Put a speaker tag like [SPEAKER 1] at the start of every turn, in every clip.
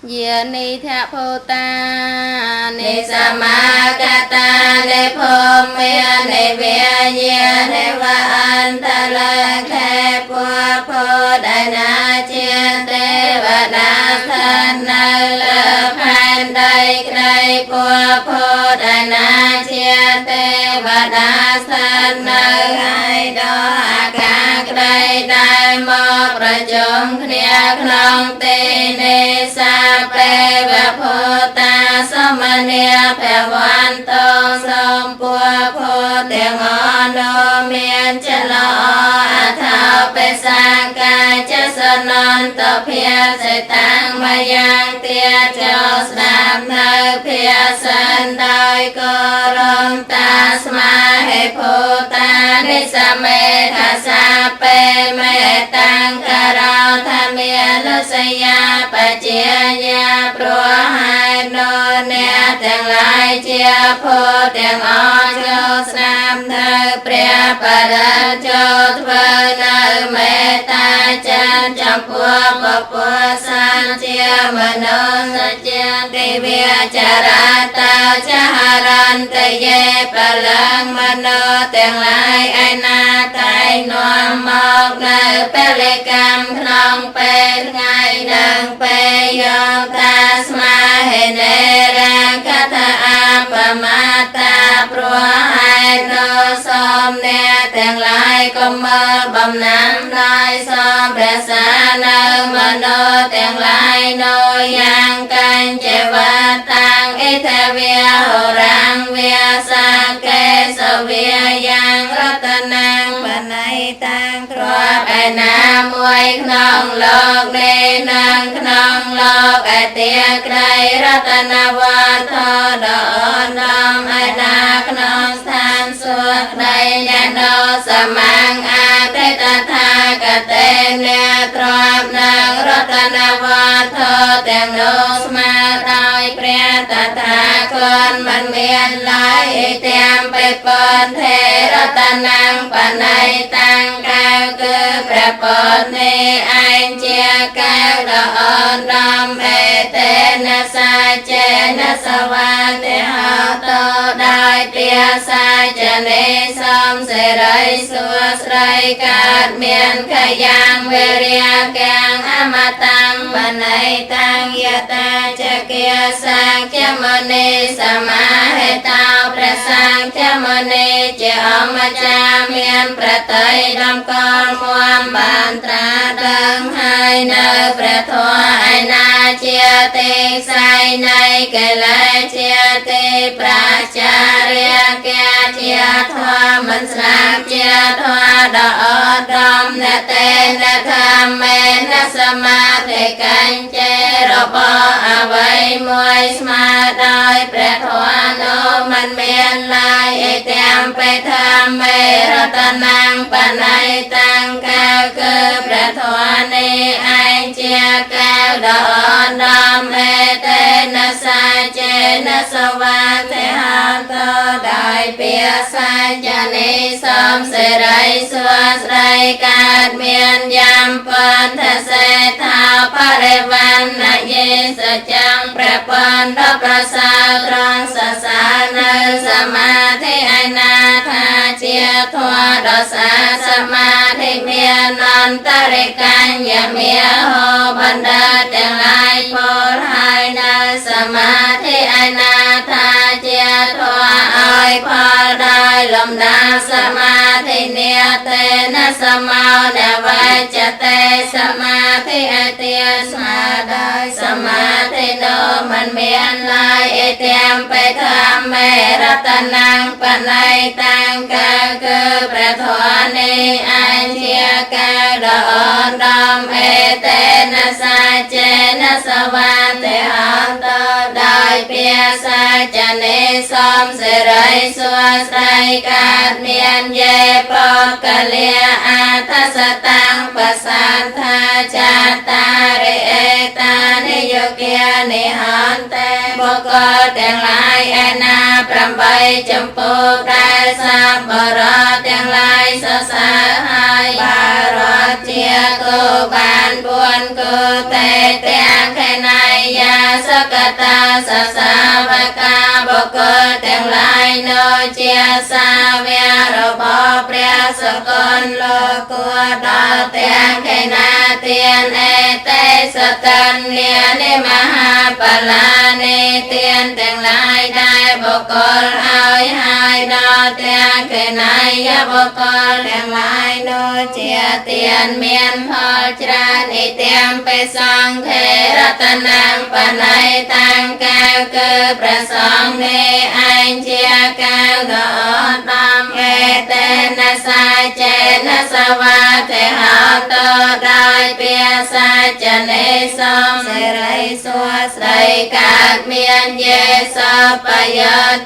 [SPEAKER 1] យានិធភូតា
[SPEAKER 2] និសមាកតានិភូមិនិវិយានិវអន្តលខេពុភោដណាជាទេវតាស្ថិតនៅលើផែនដីក្តីពុភោដណាជាទេវតាស្ថិតនៅហើយដល់អាកាសក្តីដែលមកប្រជុំគ្នាក្នុងទីនេះសាពេវភូតាសមនីភវន្តោសូមពុភោទាំងអស់នោះមានចលអថោបេសាកាចសនន្តភាសេតាំងមយ៉ាងទាចូលស្ដាប់នៅភាសិនដោយគោរមតាស្មាហេភូតានិសមេថាសាពេមេតាំងករោធមេលសយាបជាយាព្រោះហេតុនោះអ្នកទាំងឡាយជាភូទាំងអស់ចូលស្ដាប់នៅព្រះបរិចូលធ្វើនៅមេត្តាចិនចំពោះពពុទ្ធសាសជាមនុស្សជាទេវចារតោចហរន្តយេបលឹងមនុស្សទាំងឡាយឯណាតែងនាំមកនៅពលកម្មក្នុងពេលថ្ងៃនិងពេលយប់តាស្មាហេនេរាកថាអបមាតាព្រោះហេតុនោះសូមអ្នកទាំងឡាយកុំមើលបំណាំដោយសូមរក្សានៅមនុស្សទាំងឡាយនោះយ៉ាងកញ្ចវតាំងអិធវិហរាំងវិសាកេសវិយ៉ាងរតនាងបណៃតាំងទ្របឯណាមួយក្នុងលោកនេះនិងក្នុងលោកឯទាក្តីរតនវត្ថុដ៏ឧត្តមឯណាក្នុងស្ថានសួគ៌ក្តីអ្នកនោសមាំងអតិតថាគតេអ្នកទ្របនឹងរតនវត្ថុទាំងនោះស្មើដោយព្រះតថាគតមិនមានឡើយទាំងបេពន្ធេរតនាងបណៃតាំងកែវគឺព្រះពុទ្ធនេះឯងជាកែវដ៏ឧត្តមអេតេនសាចេនសវាទហោតោដោយពាសាចនេសំសិរីសួស្រីកើតមានខយ៉ាងវិរិយកាំងអមតាំងបណៃតាំងយតាចគាសាចមនីសមាហេតោព្រះសាចមនីជាអមចាមានប្រតិដំកល់មួមបានត្រាដឹងហើយនៅព្រះធម៌ឯណាជាទេខ្សែនៃកិលេសជាទេប្រាចារិយាជាធម៌មិនស្លាប់ជាធម៌ដ៏ឧត្តមអ្នកទេអ្នកធម្មេនសមាធិកញ្ចេរបស់អ្វីមួយស្មើដោយព្រះធម៌នោះមិនមានឡើយឯទាំងបេធម្មេរតនាងបណៃតាំងកែវគឺព្រះធម៌នេះឯងជាកែវដ៏ឧត្តមអេតេនសាចេនសវាទហន្តដោយពាសាចនីសំសិរីសួស្រីកើតមានយ៉ាំពន្ធសេដ្ឋោបរិវណ្ណយេសចាំងព្រះបណ្ឌប្រសើរត្រង់សរសើរនៅសមាធិឯណាថាជាធម៌ដ៏សាសមាធិមានអន្តរិកញ្ញមាហោបណ្ឌិតទាំងឡាយពោលហើយនៅសមាធិឯណាថាជាធម៌ឲ្យផលដោយលំដាប់សមាធិនិតេនសមោនវចតេសមាធិអតិស្មាដោយសមាធិនោះមិនមានឡើយអទាំងបេធម្មេរតនាងបណៃតាំងកែវគឺព្រះធម៌នេះឯងជាកែវដ៏ឧត្តមអេតេនសាចេនសវាទហន្តដោយពាសាចនេសំសិរីសួស្រីកើតមានយេបកលាអថសតាំងបសានថាចតារិអេតានិយោគានិហន្តេបុគ្គលទាំងឡាយឯណា8ចំពោះដែលសាបរតទាំងឡាយសរសើរហើយបារតជាគោបាន4គោតេទាំងខេណៃយា សកតាសសាវកាបុគ្គលទាំងឡាយនោះជាសាវករបស់ព្រះសកលលោកគួរដល់ទាំងខេណាទានអេតេសតន្យានិមហាបលានិទានទាំងឡាយដែលបុគ្គលឲ្យហើយដល់ទាំងខេណាយបុគ្គលទាំងឡាយនោះជាទានមានផលច្រើនអិទាំងបេសង្ឃេរតនំបណៃតាំងកែវគឺព្រះសង្ឃនេះឯងជាកែវដ៏ឧត្តមអេតេនសាចេនសវាទេហោតដោយពាសាចនេសំសិរីសួស្តីកើតមានយេសបយ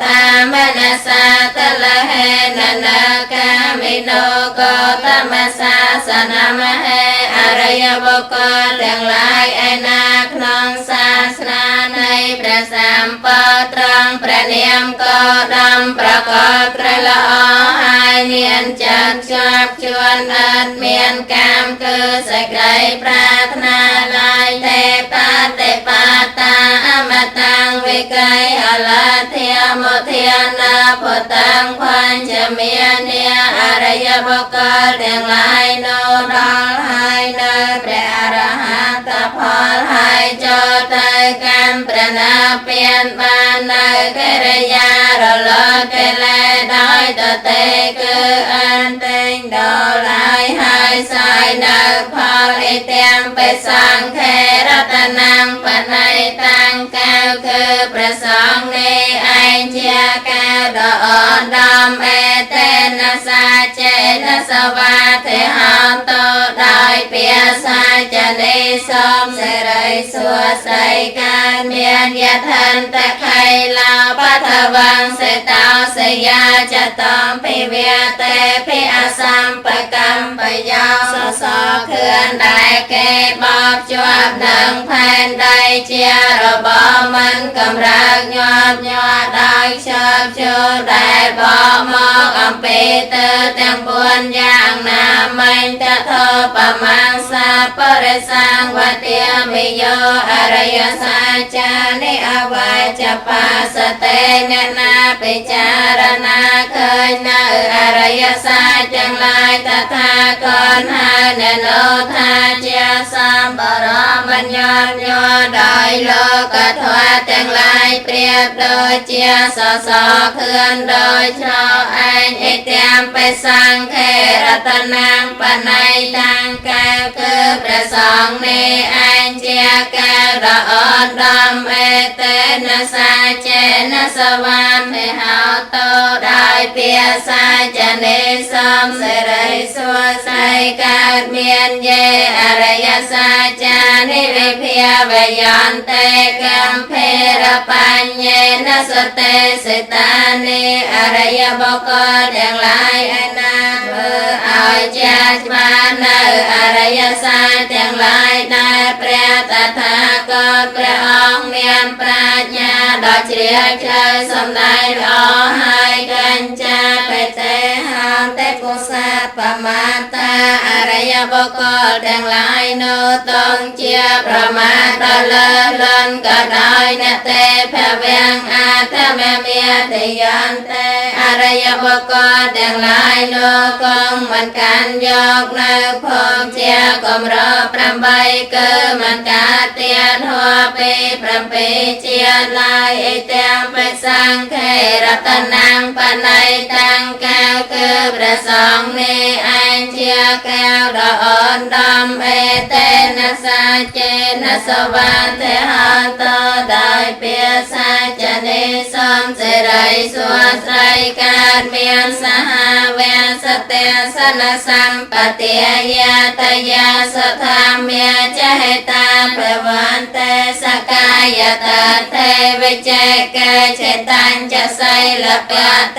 [SPEAKER 2] តាមនសាតលហេននកាមិនោកតមសាសនមហេអរិយបុគ្គលទាំងឡាយឯណាក្នុងសាសនានៃព្រះសម្ពុទ្ធត្រង់ព្រះនាមកោដំប្រកបព្រះល្អហើយមានចិត្តជាប់ជួនឥតមានកម្មគឺសេចក្តីប្រាថ្នាឡើយទេបតិបាតាអមតាំងវិក័យអលធាមុធានាពុតាំងបញ្ចមានាអរិយបុគ្គលទាំងឡាយនោះដល់ហើយនៅព្រះអរហន្តផលហើយចូលទៅកាន់ព្រះនិព្វានបាននៅកិរិយារលត់កិលេសដោយទទេគឺអន្តិញដល់ឡើយហើយសាយនៅផលអិទាំងបេសង្ឃេរតនំបណៃតាំងកែវគឺព្រះសង្ឃនេះឯងជាកែវដ៏ឧត្តមអេតេនសាចេនសវាទេហន្តដោយពាសាចនេសំសិរីសួស្តីកើតមានយថាន្តខៃលាបថវងសេតោសយាចតំភិវេតេភិអសម្បកម្មបយោសសខឿនដែលគេបបជាប់នឹងផែនដីជារបស់មិនកម្រើកញាប់ញ័រដោយខ្ជាប់ជោដែលបកមកអំពីទិសទាំង៤យ៉ាងណាមិញតថោបមាំសាបរិសង្វទាមិយោអរិយសាចានិអវាចបាសតេអ្នកណាពិចារណាឃើញនៅអរិយសាទាំងឡាយតថាគតហើយអ្នកនោះថាជាសម្បរមញ្ញញ័រដោយលោកធម៌ទាំងឡាយប្រៀបដូចជាសសរខឿនដោយច្រកឯងអិទាំងបេសង្ឃេរតនំបណៃតាំងកែវគឺព្រះសង្ឃនេះឯងជាកែវដ៏ឧត្តមអេតេនសាចេនសវាមេហោតដោយពាសាចនេសំសិរីសួស្តីកើតមានយេអរិយសាចានិវិភាវយន្តេកំភេរបញ្ញេនសតេសិតានិអរិយបុគ្គលទាំងឡាយឯណាធ្វើឲ្យជាច្បាស់នៅអរិយសាទាំងឡាយដែលព្រះតថាគតព្រះអង្គមានប្រាជ្ញាដ៏ជ្រាលជ្រៅសម្ដែងល្អហើយកញ្ចាបេតេហន្តិពុសាបមាតាអរិយបុគ្គលទាំងឡាយនោះតងជាប្រមាទដល់លើលន់ក៏ដោយអ្នកទេភវំអាតមមេទយន្តេអរិយបុគ្គលទាំងឡាយនោះគង់មិនកាន់យកនៅភពជាកម្រ8គឺមិនកាទៀតហួពី7ជាឡើយអិទាំងបេសង្ឃេរតនំបណៃតាំងកែវគឺព្រះសង្ឃនេះឯងជាកែវដ៏ឧត្តមអេតេនសាចេនសវាទេហន្តដោយពាសាចនេសំសិរីសួស្តីកើតមានសហវៈសតេសនសម្បទាយាតយាសធម្មាចហេតាភវន្តិសកាយតទេវិចេកចេតាញ្ចសីលប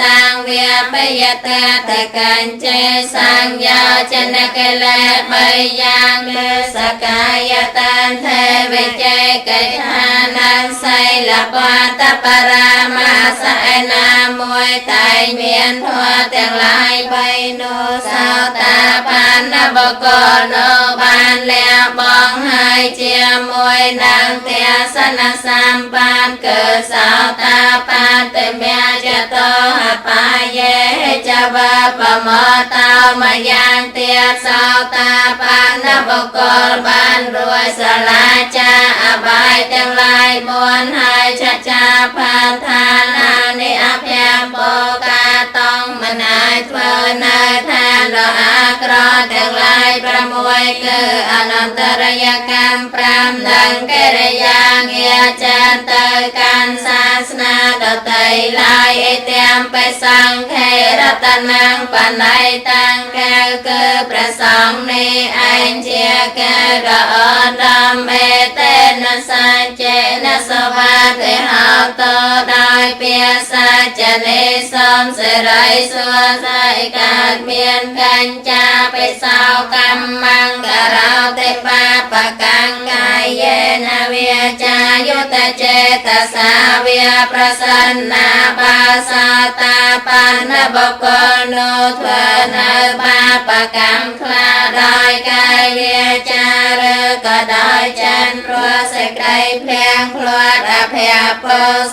[SPEAKER 2] តាំងវាបយតតកញ្ចេសង្យោចនកលេបីយ៉ាងលើសកាយតទេវិចេកឆាន សីលបតបរាមាសឯណាមួយតែងមានធម៌ទាំងឡាយបីនោះសោតាបានបុគ្គលនោះបានលះបង់ហើយជាមួយនឹងទេសនសម្បានគឺសោតាបានតិមចតោហបាយេចវបមតោមយ៉ាងទៀតសោតាបានបុគ្គលបានរួចសាលាចាអបាយទាំងឡាយបួនហើយចចាផាឋានានិអភ័យបកាតងមិនអាចធ្វើនៅឋានដ៏អាក្រក់ទាំងឡាយ6គឺអនន្តរយកម្ម5និងកិរិយាងារចានទៅកាន់សាសនាដទៃឡើយអេទាំងបេសង្ឃេរតនំបណៃតាំងកែវគឺព្រះសង្ឃនេះឯងជាកែវដ៏ឧត្តមអេតេនសាចេនសវាទិហោតដោយពាសាចនេសំសិរីសួស្តីកើតមាន កញ្ចាបិសោកម្មងករោតិបាបកាំងកាយេនវាចាយុតចេតសាវាប្រសន្នាបាសាតាបានបុគ្គលនោះធ្វើនៅបាបកម្មខ្លាដោយកាយវាចាឬក៏ដោយចិនព្រោះសេចក្តីភ្លៀងភ្លាត់អភ័យព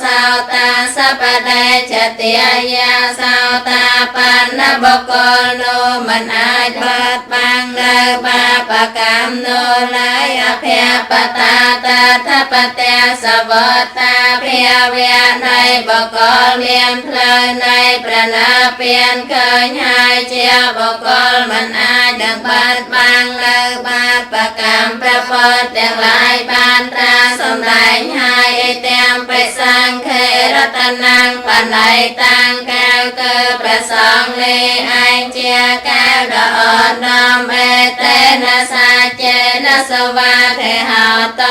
[SPEAKER 2] សោតាសបដេចតិយាសោតាបានបុគ្គលនោះមិនអាចបាត់បាំងនៅបាបកម្មនោះឡើយអភ័យបតាតថាបតេសវតាភាវៈនៃបុគ្គលមានផ្លូវនៃព្រះនិព្វានឃើញហើយជាបុគ្គលមិនអាចនឹងបាត់បាំងនៅបាបកម្មប្រពន្ធទាំងឡាយបានត្រាសម្ដែងហើយឯទាំងបិសង្ឃេរតនំបណៃតាំងកែវគឺព្រះសង្ឃនេះឯងជាកែវដ៏ឧត្តមអេតេនសាចេនសវាធិហោត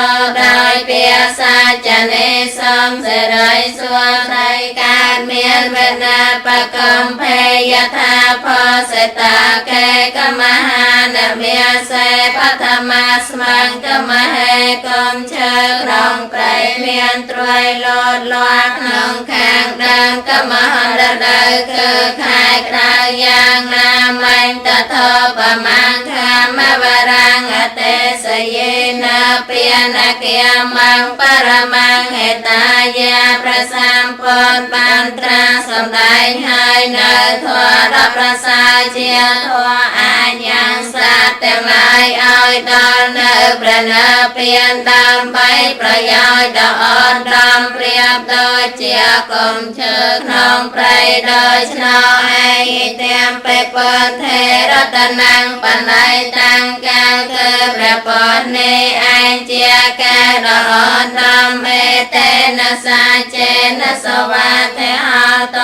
[SPEAKER 2] ដោយពាសាចនេសំសិរីសួស្តីកើតមានវេណាបកំភេយថាផសិតាកេកមហានមេសេបឋមាស្មង្កមហេកំឈើក្នុងព្រៃមានត្រួយលោតលាស់ក្នុងខាងដើមកមហរដូវគឺខែក្តៅយ៉ាងណាមិញតថបមាំងធម្មវរាំងអទេសយេនពានគាមងបរមង្ហេតាយាប្រសម្ពន្ធបានត្រាសម្ដែងហើយនៅធម៌ដ៏ប្រសើរជាធម៌អញ្ញាសត្វទាំងឡាយឲ្យដល់នៅព្រះនិព្វានដើម្បីប្រយោជន៍ដ៏ឧត្តមប្រៀបដូចជាគុំឈើក្នុងព្រៃដោយឆ្នោឯងទាំងបេពន្ធេរតនំបណៃតាំងកាលគឺព្រះពន្ធនេះឯងជាកែវដ៏ឧត្តមអេតេនសាចេនសវាធិហោត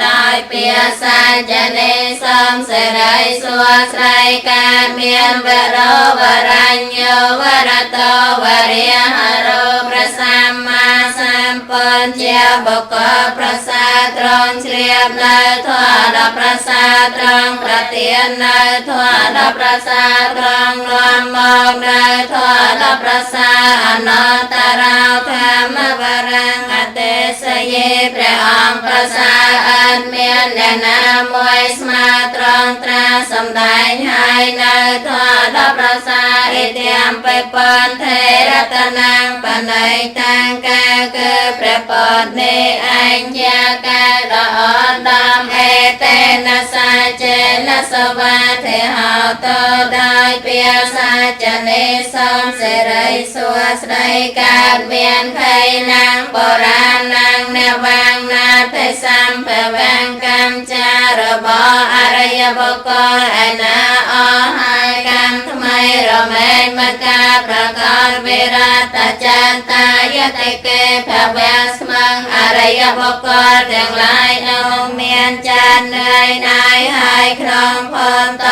[SPEAKER 2] ដោយពាសាចនេសំសិរីសួស្តីកើតមានវរោវរញ្ញវរតោវរិហរោព្រះសម្មាសម្ពុទ្ធជាបុគ្គលប្រសើរត្រង់ជ្រាបនៅធម៌ដ៏ប្រសើរត្រង់ប្រទាននៅធម៌ដ៏ប្រសើរត្រង់នាំមកនៅធម៌ដ៏ប្រសើរអនុត្តរោធម្មវរាំងអទេសយេព្រះអង្គប្រសើរអត់មានអ្នកណាមួយស្មើត្រង់ត្រាសម្ដែងហើយនៅធម៌ដ៏ប្រសើរអិទាំងបិពន្ធេរតនំបណៃតាំងកែវគឺព្រះពន្ធនេះឯងជាកែវដ៏ឧត្តមអេតេនសាចេនសវាធិហោតដោយពាសាចនេសំសិរីសួស្តីកើតមានខៃណាងបុរាណាងនវាងណាធិសម្ភវាងកម្មចារបស់អរិយបុគ្គលឯណាអស់ហើយកម្មថ្មីរមែងមកការប្រកបវិរតចន្តាយតិកេភវៈស្មងអរិយបុគ្គលទាំងឡាយនោះមានចាននឿយណាយហើយក្នុងភពត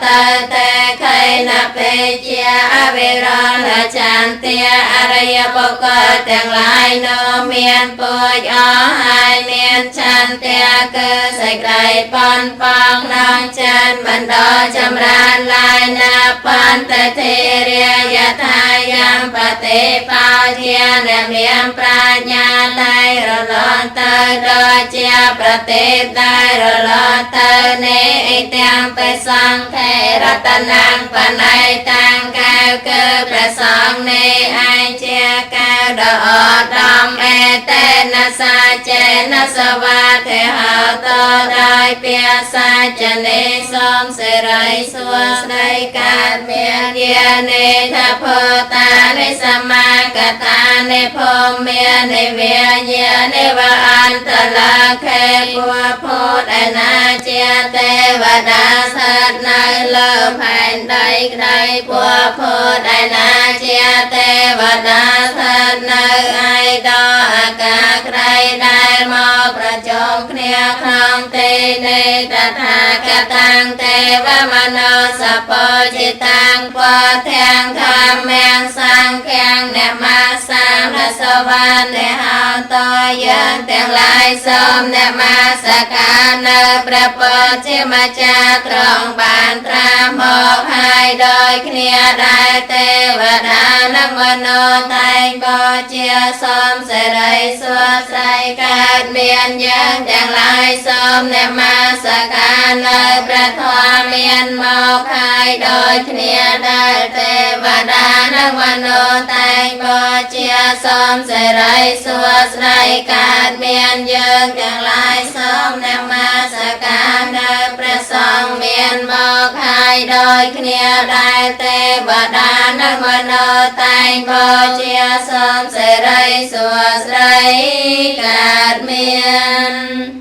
[SPEAKER 2] ទៅទេខៃណពេជាអវិរណចន្ទាអរិយបុគ្គលទាំងឡាយនោះមានពូជអស់ហើយមានឆន្ទៈគឺសេចក្តីប៉ុនប៉ងក្នុងចិនមិនដល់ចម្រើនឡាយណាប ន្តធិរាយថាយ៉ាងបតិបោជាអ្នកមានប្រាជ្ញាតែរលត់ទៅដូចជាប្រទេសដែលរលត់ទៅនេះអិទាំងបេសង្ឃេរតនំបណៃតាំងកែវគឺព្រះសង្ឃនេះឯងជាកែវដ៏ឧត្តមអេតេនសាចេនសវាធិហោតដោយពាសាចនេសូមសិរីសួស្តីកើតមានយានេថភតានិសមាកតានិភូមិនិវិញ្ញានិវអន្តលាខេពុភូតឯណាជាទេវតាស្ថិតនៅលើផែនដីក្តីពុភូតឯណាជាទេវតាស្ថិតនៅឯដអាកាសក្តីដែលមកប្រជុំគ្នាក្នុងទីនេះតថាគតាំងទេវមនោសពោจิតាំងពធាំងធម្មំសង្ឃំនមសាមសវណ្ណហោតយើងទាំងឡាយសូមនមស្ការនៅព្រះពុទ្ធជាម្ចាស់ទ្រង់បានត្រាស់មកហើយដោយគ្នាដែលទេវតានិងមនុស្សតែងបជាសូមសិរីសួស្តីកើតមានយើងទាំងឡាយសូមនមស្ការនៅព្រះធម៌មានមកហើយដោយគ្នាដែលទេវតានិងមនុស្សតែងបជាសូមសិរីសួស្តីកើតមានយើងទាំងឡាយសូមនមស្ការនៅព្រះសង្ឃមានមកហើយដោយគ្នាដែលទេវតានិងមនុស្សតែងបជាសូមសិរីសួស្តីកើតមាន។